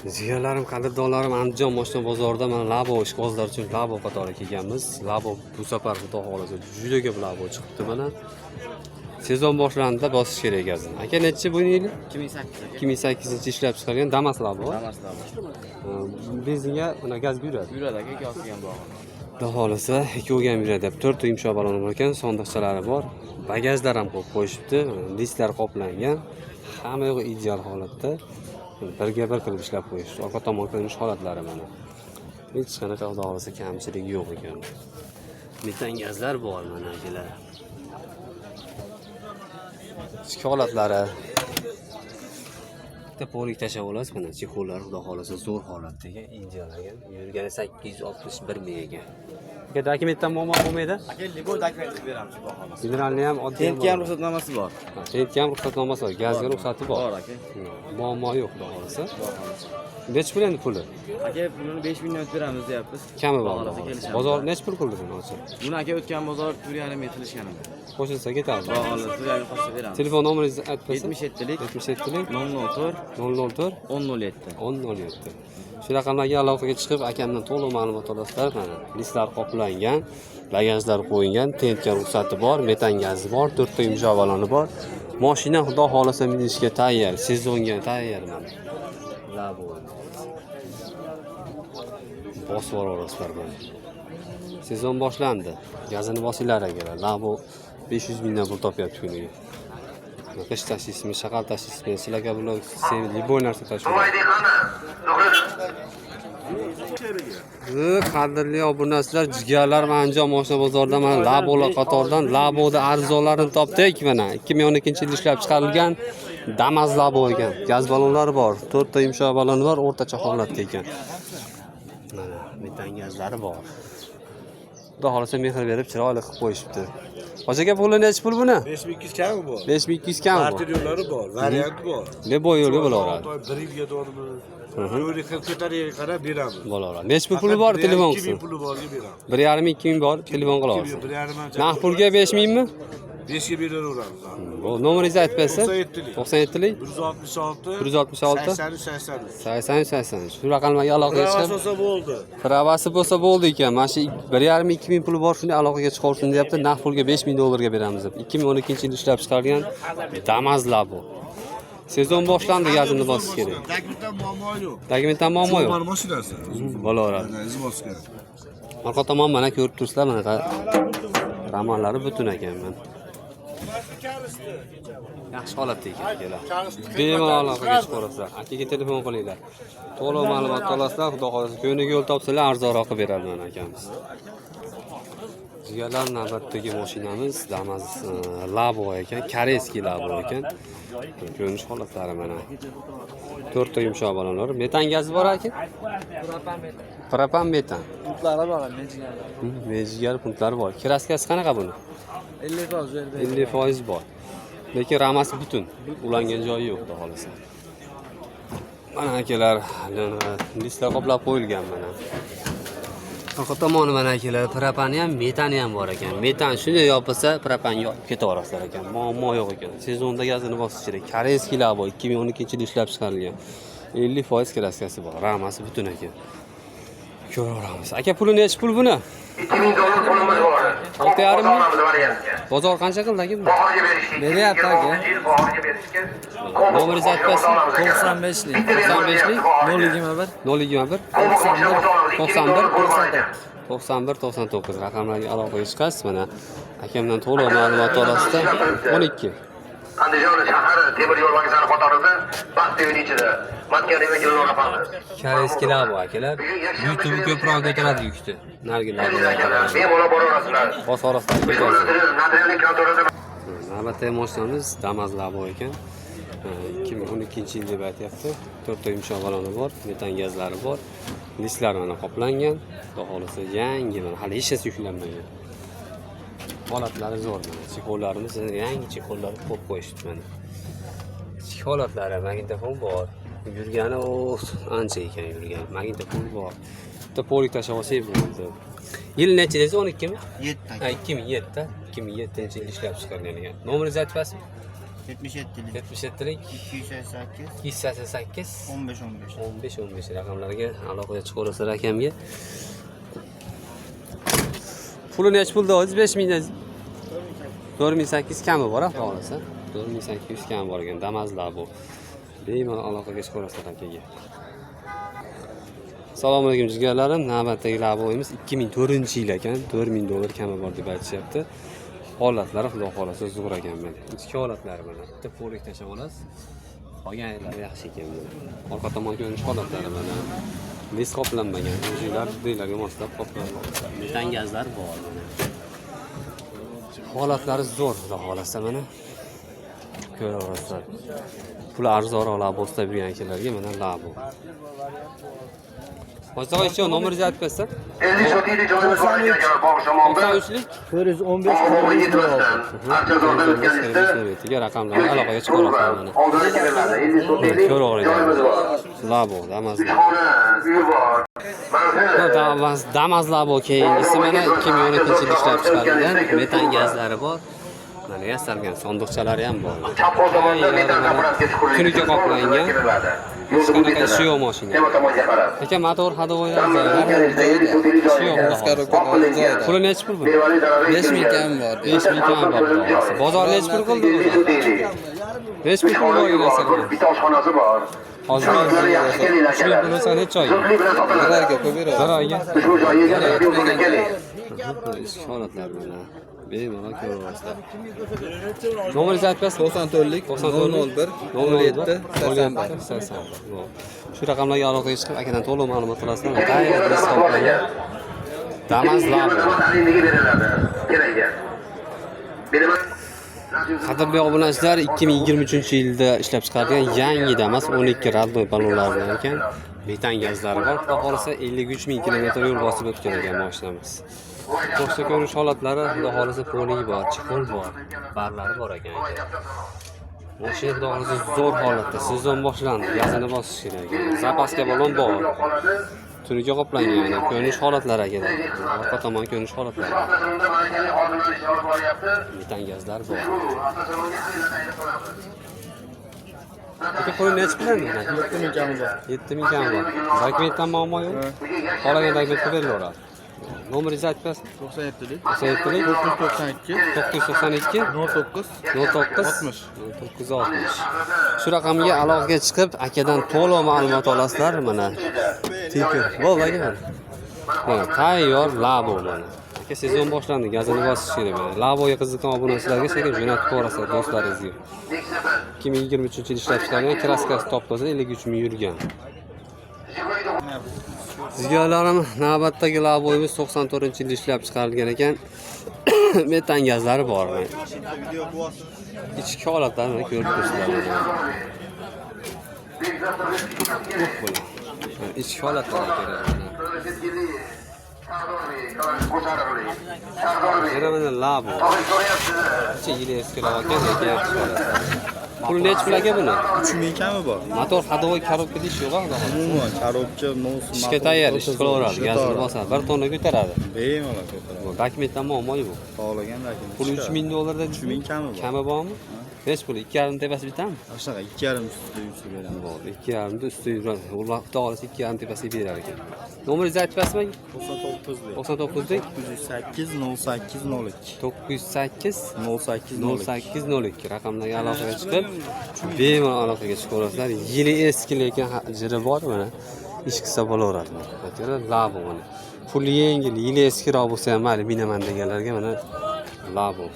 Jigarlarim, qadrdonlarim, Andijon moshina bozorida mana Labo ishqibozlar uchun Labo qatori kelganmiz. Labo bu safar, xudo xohlasa, juda ko'p Labo chiqibdi mana. Sezon boshlanadi, bosish kerak gazini. Aka, nechi bu yili? 2008 aka. 2008 ishlab chiqargan Damas Labo. Damas Labo. Benzinga, mana gazga yuradi. Yuradi aka, ikkovsiga ham bog'liq. Xudo xohlasa, ikkoviga ham yuradi deb. To'rtta yumshoq baloni bor ekan, sondiqchalari bor. Bagajlar ham qo'yib qo'yishibdi. Disklar qoplangan. Hamma yo'g'i ideal holatda. Birga bir qilib ishlab qo'yishibdi. Orqa tomon ko'rinish holatlari mana. Hech qanaqa, xudo xohlasa, kamchiligi yo'q ekan. Metan gazlar bor mana, akalar. Ichki holatlari. Bitta полик tashlab olasiz mana, чехол lar, xudo xohlasa, zo'r holatda ekan, ideal ekan. Yurgani 861 ming ekan. Aka, dokumentdan muammo bo'lmaydi? Aka, любой dokument qilib beramiz, xudo xohlasa. Generalni ham, oddiy ham. Tentga ham ruxsatnomasi bor. Tentga ham ruxsatnomasi bor, gazga ruxsati bor. Bor aka. Muammo yo'q, xudo xohlasa. Xudo xohlasa. Nechi pul endi puli? Aka, pulini 5 mingdan o'tib beramiz deyapmiz. Kami bor. Xudo xohlasa, kelishamiz. Bozor nechi pul qildi buni hozir? Buni aka, o'tgan bozor 4,5 ming qilishgan edi. Qo'shilsa ketadi. Xudo xohlasa, 4,5 qo'shsa beramiz. Telefon nomeringizni aytib bersa. 77lik 77lik 004 004 1007. 1007. Shu raqamlarga aloqaga chiqib, akamdan to'liq ma'lumot olasizlar. Mana listlar qoplangan, bagajlar qo'yilgan, tentga ruxsati bor, metan gazi bor, to'rtta yumshoq baloni bor. Moshina, xudo xohlasa, minishga tayyor, sezonga tayyor mana. Labo. Bosib yuboraverasizlar mana. Sezon boshlandi. Gazini bosinglar, akalar. Labo 500 mingdan pul topyapti kuniga. Qish tashlaysizmi, shaqal tashlaysizmi, sizlarga bular sen любой narsa tashlaydi. Qadrli obunachilar, jigarlar, Andijon moshina bozorida mana Labolar qatoridan Laboda arzonlarini topdik mana. 2012 yil ishlab chiqarilgan Damas Labo ekan. Gaz ballonlari bor, to'rtta yumshoq balloni bor, o'rtacha holatda ekan. Mana metan gazlari bor. Xudo xohlasa, mehr berib, chiroyli qilib qo'yishibdi. Hoji aka, puli nechi pul buni? 5200 kami bor. 5200 kam bu. Barter yo'llari bor, variant bor. Любой yo'lga bo'laveradi. Olti oy, bir yilga to'g'rimi? Yo'li qilib ko'tarib qarab beramiz. Bo'laveradi. Nechi pul puli bor, telefon 2000 qilsin. Puli borga beramiz. 1,5-2 ming bor, telefon qila olsin. 1,5 ham. Naqd pulga 5000mi? 5ga beraveramiz. Bu nomeringizni aytib bersa. 97lik. 97lik 166 166 83 83. 83 83. Shu raqamlarga aloqaga Bravo chiqib, bo'lsa bo'ldi. Права si bo'lsa bo'ldi ekan. Mana shu 1,5-2 ming puli bor, shunday aloqaga chiqaversin deyapti. Naqd pulga 5000 dollarga beramiz deb. 2012 yil ishlab chiqargan Damas Labo. Sezon boshlandi, gazini bosish kerak. Dokumentdan muammo yo'q. Dokumentdan muammo yo'q. Mana mashinasi. Bo'laveradi. Mana iz bosgan. Orqa tomon mana, ko'rib turibsizlar, mana romanlari butun ekan mana. Yaxshi holatda ekan, akalar. Bemalol aloqaga chiqaverasizlar. Akaga telefon qilinglar. To'liq ma'lumot olasizlar, xudo xohlasa, ko'ngliga yo'l topsalar, arzonroq qilib beradi mana akamiz. Jigarlar, navbatdagi mashinamiz Damas Labo ekan, корейский Labo ekan. Ko'rinish holatlari mana. To'rtta yumshoq balonlar. Metan gazi bor, aka? Propan metan. Puntlari bor, mejigarlar. Mejigar puntlari bor. Краска si qanaqa buni? 50%. 50% bor. Lekin ramasi butun. Ulangan joyi yo'q, xudo xohlasa. Mana akalar, listlar qoplab qo'yilgan mana. Orqa tomoni mana, akalar, propani ham, metani ham bor ekan. Metan shunday yopilsa, propan yonib ketaverasizlar ekan. Muammo yo'q ekan. Sezonda gazini bosish kerak. Корейский Labo 2012 yil ishlab chiqarilgan. 50% краска si bor. Ramasi butun ekan. Ko'raveramiz. Aka, puli nechi pul buni? 2000 dollar pulimiz bor. 6,5 ming? Olamiz variantga. Bozor qancha qildi, aka, buni? Bahorga berishga. Beryapti, aka. Yil bahorga berishga. Nomeringizni aytib bersin. 95lik. 95lik 021 021 91 91 99 raqamlarga aloqaga chiqasiz. Mana akamdan to'liq ma'lumot olasizda. 12. Andijon shahri temir yo'l vokzali qatorida Baxt uyini ichida. Matkarima Gulnora apamiz. Корейский lar bu, akalar. YouTube ko'proq ko'taradi yukni. Nargilar. Bemalol boraverasizlar. Bos orasida ketasiz. Notariallik kontorada. Navbatdagi mashinamiz Damas Labo ekan. 2012 yil deb aytyapti. To'rtta yumshoq baloni bor, metan gazlari bor. Listlar mana qoplangan. Xudo xohlasa, yangi mana, hali hech narsa yuklanmagan. Holatlari zo'r mana. Чехол larimiz yangi, чехол lar qo'yib qo'yishdi mana. Ichki holatlari, magnitofon bor. Yurgani o ancha ekan yurgan. Magnitofon bor. Bitta полик tashlab olsak bo'ldi. Yil necha dedingiz? 12 mi? 7. Ha, 2007. 2007 yil ishlab chiqarilgan ekan. Nomeringizni aytib berasiz? 77lik 77lik 288 288 15 15. 15 15 raqamlarga aloqaga chiqaverasizlar akamga. Puli nechi pul deyapsiz? 5000 da 4800 kami bor, xudo xohlasa. 4800 kami bor ekan, Damazlar bu. Bemalol aloqaga chiqaverasizlar akaga. Assalomu alaykum jigarlarim. Navbatdagi Labo'yimiz 2004-yil ekan. 4000 dollar kami bor deb aytishyapti. Holatlari xudo xohlasa zo'r ekan mana. Ichki holatlari mana. Bitta polik tashlab olasiz. Qolgan yerlari yaxshi ekan mana. Orqa tomon ko'rinish holatlari mana. Lis qoplanmagan. O'zinglar uylarga moslab qoplangan. Metan gazlar bor mana. Holatlari zo'r xudo xohlasa mana. Ko'raverasizlar. Puli arzonroq Labo istab yurgan akalarga mana Labo. Hoji og'a, еще nomeringizni aytib bersa. 50 sotiylik joyimiz bor ekan akalar, bog' shamobi. 93lik 415 Bog' Archazorda o'tgan ishda raqamlarga aloqaga chiqaverasizlar mana. oldini kelinadi. 50 sotiylik joyimiz bor. Labo, Damas. Uch xona uyi bor. Manzil. Damas, Damas Labo keyingisi mana 2012-yil ishlab chiqarilgan metan gazlari bor. Mana yasalgan sonduqchalari ham bor. Chap qo'l tomonda metan zapravka chuqurligi. Tuniga qoplangan. Hech qanaqa ishi yo'q mashina. Temir tomonga qarab. Aka, motor ходовойlar Ishi yo'q. Puli nechi pul bu? 5000 kami bor. 5000 kami bor. Bozor nechi pul qildi bu? Nechi pul pul bor yasalgan? Bitta oshxonasi bor. Hozir Sharoitlari yaxshi kelinglar 3000 akalar. pul bo'lsa necha oyga? Zudlik bilan sotiladi. Bir oyga. Ushbu joyga egalari yo'lga keling. Ichki holatlar mana. Bemalol ko'raverasizlar. Nomeringizni aytib berasiz? 94lik 001 07 81. 81. Shu raqamlarga aloqaga chiqib, akadan to'liq ma'lumot olasizlar. Tayyor hisoblangan. Damas Labo. Ta'limga beriladi. Kerak. Beraman. Qadrli obunachilar, 2023-yilda ishlab chiqarilgan yangi Damas 12 родной ballonlar bilan ekan. Metan gazlari bor. Xudo xohlasa 53 ming kilometr yo'l bosib o'tgan ekan mashinamiz. Boshqa ko'rinish holatlari, xudo xohlasa polik bor, chexol bor, barlari bor ekan. Mashina xudo xohlasa zo'r holatda. Sezon boshlandi. Gazini bosish kerak ekan. Zapaska balon bor. Tuniga qoplangan mana ko'rinish holatlari akalar. Orqa tomon ko'rinish holatlari. Avtosalonda malakali xodimlar ish olib boryapti. Metan gazlar bor. Bu avtosalonga aylanib qolamiz. Aka, puli nechi pul endi? 7000 kami bor. 7000 kami bor. Dokumentdan muammo yo'q. Xohlagan dokumentni berilaveradi. Nomeringizni aytib berasiz? 97lik 97lik 992 992 09 09 60. 09 60. Shu raqamga aloqaga chiqib, akadan to'liq ma'lumot olasizlar mana. Tekin. Bo'ldi aka. Mana tayyor Labo mana. Aka, sezon boshlandi, gazini bosish kerak mana. Laboga qiziqqan obunachilarga sekin jo'natib yuborasizlar do'stlaringizga. 2023-yil ishlab chiqarilgan, kraskasi top-toza, 53 ming yurgan. Jigarlarim, navbatdagi Labo'yimiz 94-yilda ishlab chiqarilgan ekan. Metan gazlari bor. Ichki holatlarini ko'rib turibsizlar. Mana. Ichki holatlari kerak mana. Yana mana Labo. Necha yil eskiroq ekan, lekin yaxshi holatda. Puli nechi pul aka buni? 3000 kami bor. Motor ходовой korobka ish yo'q, xudo xohlasa. Umuman korobka, nos, Ishga tayyor, ish qilaveradi, gazini bosadi, 1 tonna ko'taradi. Bemalol ko'taradi. Bu dokumentdan muammo yo'q. Xohlagan dokument. Puli 3000 dollarda 3000 kami bor. Kami bormi? Nechi pul? 2,5 tepasi bitami? Shunaqa 2,5 ustida yursa beramiz. Bor, 2,5 ustida yuradi. Ular xudo xohlasa 2,5 tepasiga berar ekan. Nomeringizni aytib berasizmi? 99lik 99lik 908 08 02 908 08 02 0802 raqamlarga aloqaga chiqib, bemalol aloqaga chiqaverasizlar. Yili eski lekin jiri bor mana. Ish qilsa bo'laveradi. Mana Labo mana. Puli yengil, yili eskiroq bo'lsa ham mayli minaman deganlarga mana Labo.